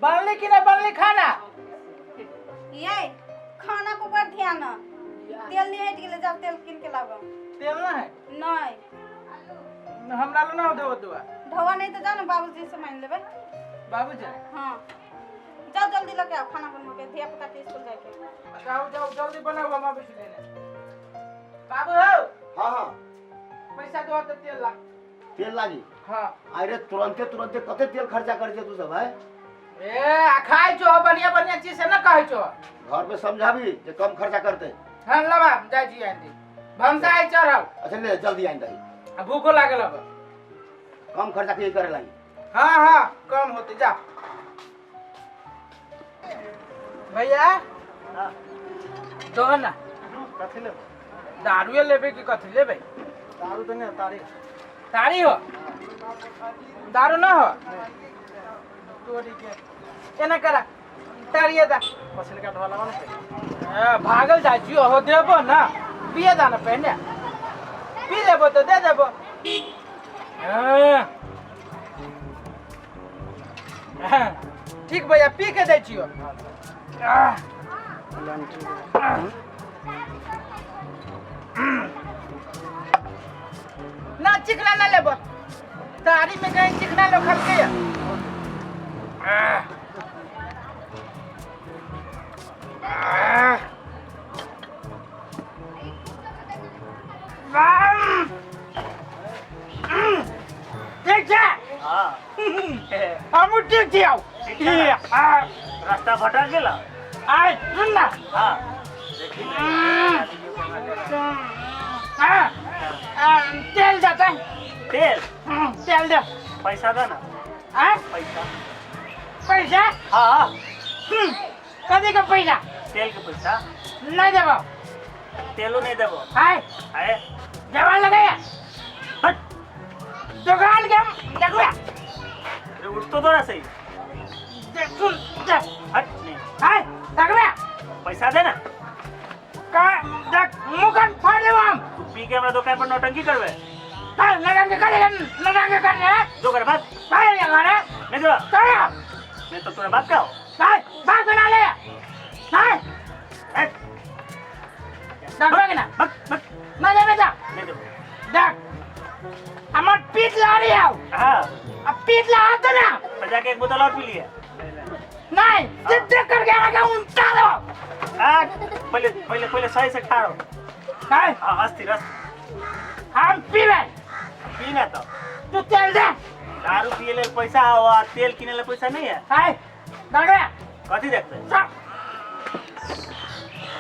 बनली कि नहीं बनली खाना? ये खाना को पर ध्यान है। तेल नहीं हट गेलै, जाओ तेल कीन के लाबो। तेल ना है? नहीं। हमरा लो ना देबो दुआ। ढोआ नहीं तो जाओ ना बाबूजी से मान लेबै। बाबूजी? हाँ जाओ जल्दी लके आओ खाना बनबो के, धिया पुता के स्कूल जाए के। जाओ जाओ जल्दी बनाओ, हम आबै छी लेने। बाबू हो। हाँ हाँ। पैसा दो तो तेल ला। तेल लागी? हाँ। अरे तुरंते तुरंते कते तेल खर्चा कर छे तू सब है? ए खाइ छो बढ़िया बढ़िया चीज से ना कहै छो। घर में समझाबी जे कम खर्चा करते। हाँ लबा जाय छी आंटी। भनसा आई चढ़ल। अच्छा ले जल्दी आइन दही। आ भूखो लागल अब। कम खर्चा के करे लागी। हाँ हाँ कम होते जा। भैया हाँ। दो ना। कथी लेबै? दारुए लेबै कि कथी लेबै? दारू तो नहीं, तारी। तारी हो? दारू ना हो? तोरी के एना करा तारिये दा। पछिलका ढोआ लगा ना। ए, भागल जाइ छी हो देबो ना, पिए दा ना पहिने, पी लेबो तो दे देबो। हाँ, ठीक भैया पी के दै छियो। ना चिकना ना लेबो, तारी में कहीं चिकना लो खा के। ठीक छै? हाँ। हमहूँ ठीक छियौ। रास्ता भटक गेल। आय सुन ना। हाँ। तेल देतै। तेल? तेल दे। पैसा दे ना। आय? पैसा। पैसा? हाँ। कथी के पैसा? तेल के पैसा। नहीं देबो। तेलो नहीं देबो। आय। आय। जवान लगैया। हट। दुकान के देखबे। अरे उठ तो दो ना सही। देख सुन देख। हट नहीं। आय देखबे। पैसा दे ना। का देख मुखन फाड़ देबो हम। तू पी के हमरा दुकान पर नौटंकी करबे। चल नौटंकी करे नौटंकी करे। जो कर बात। करे करे। नहीं जो। करे। नहीं तो तोरा बाप का हो। चल बाप बना ले। चल। देखबे कि ना? बक बक। ना देबे जा। नहीं देबो। देख हमर पीठ लाड़ी आओ। हाँ। अब पीठ ला तो ना। तो जाके एक बोतल और पी लिए। नहीं देख देख करके आगे उल्टा दो। आ पहले पहले पहले सही से ठाड़ो। काय? हाँ अस्थिर अस्थिर। हम पीबे। पी ना तो। तू तेल दे। दारू पिए ले पैसा आओ और तेल किने ले पैसा नहीं है। हाय देखबे। कथी देखबे?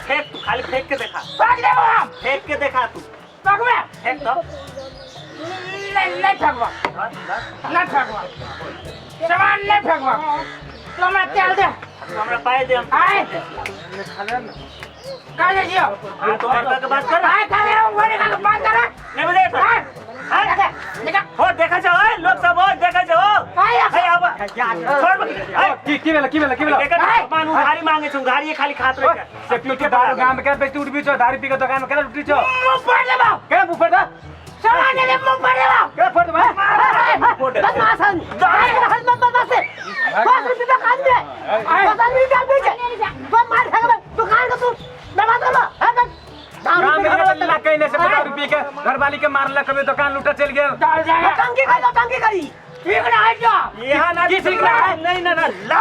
फेंक तू, खाली फेंक के देखा। फेंक देबो हम। फेंक के देखा तू। फेंकबे। फेंक तो। नहीं नहीं फेंकबो। नहीं फेंकबो। सामान नहीं फेंकबो। तू हमरा तेल दे। तू हमरा पाई दे। आय। का दे जियो? हाँ तो और का बात कर। आय का दे वो का बात कर। नहीं बजे तो। हां देखा। हो देखा जाओ ए लोग सब हो देखा जाओ। आय ए अब छोड़ बकरी। ए की की भेल की भेल की भेल? देखा सामान उधारी मांगे छ, उधारी खाली खात रहे छ। से पी के दारू गाम के बेच उठ बीच दारू पी के दुकान में केना उठी छो? मुंह फोड़ देबो। केना मुंह फोड़ दे? सामान दे मुंह फोड़ देबो। केना फोड़ देबो? फोड़ दे। बदमाश हन। बदमाश है। 10 रुपये का आदमी है। 10 आदमी का बेच। तो मार खाएगा दुकान का तू बर्बाद कर लो। हां गाम में लल्ला कहने से दारू पी के घरवाली के मारला, कभी दुकान लूटा चल गेल। टंकी खाई टंकी करी। ठीक ना है क्या? यहाँ ना की सीख रहा है? नहीं ना ना ला।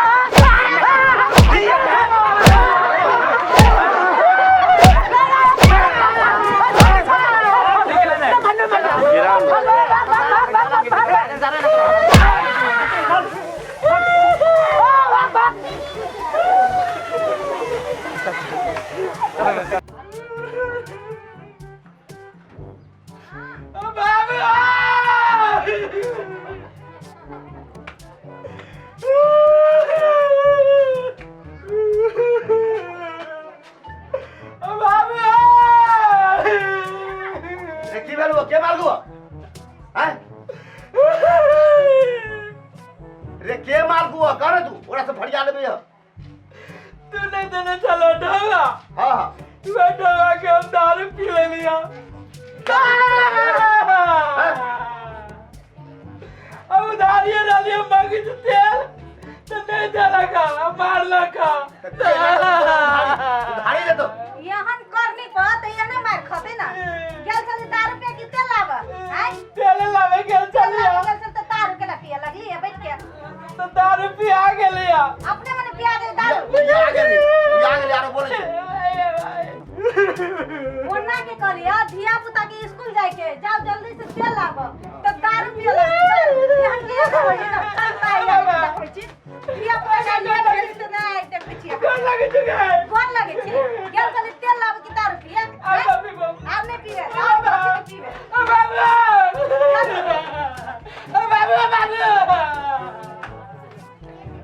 रे की भेल के मार गो? हैं रे के मार गो कर तू ओरा से फरिया लेबे। तू नहीं देने चलो ढोला। हां हां तू ढोला के हम दारू पी ले लिया। अब उधारिये डालिए मांगी तो तेल तो नहीं देला का। मारलक। उधारी दे दो। यहन करनी पर त एने मार खते ना। गेल छली दारू पे की तेल लाब आय? तेल लावे गेल छलिया। गेल छल त दारू के ना पिए लगली है बैठ के। तो दारू पिया गेलिया। अपने मने पिया दे दारू। पिया गेली, पिया गेली आरो बोलै छै। ओना के कहलिया धिया पुता के स्कूल जाय के, जाओ जल्दी से तेल लाब त दारू पिए लगली। यहन के कहली ना।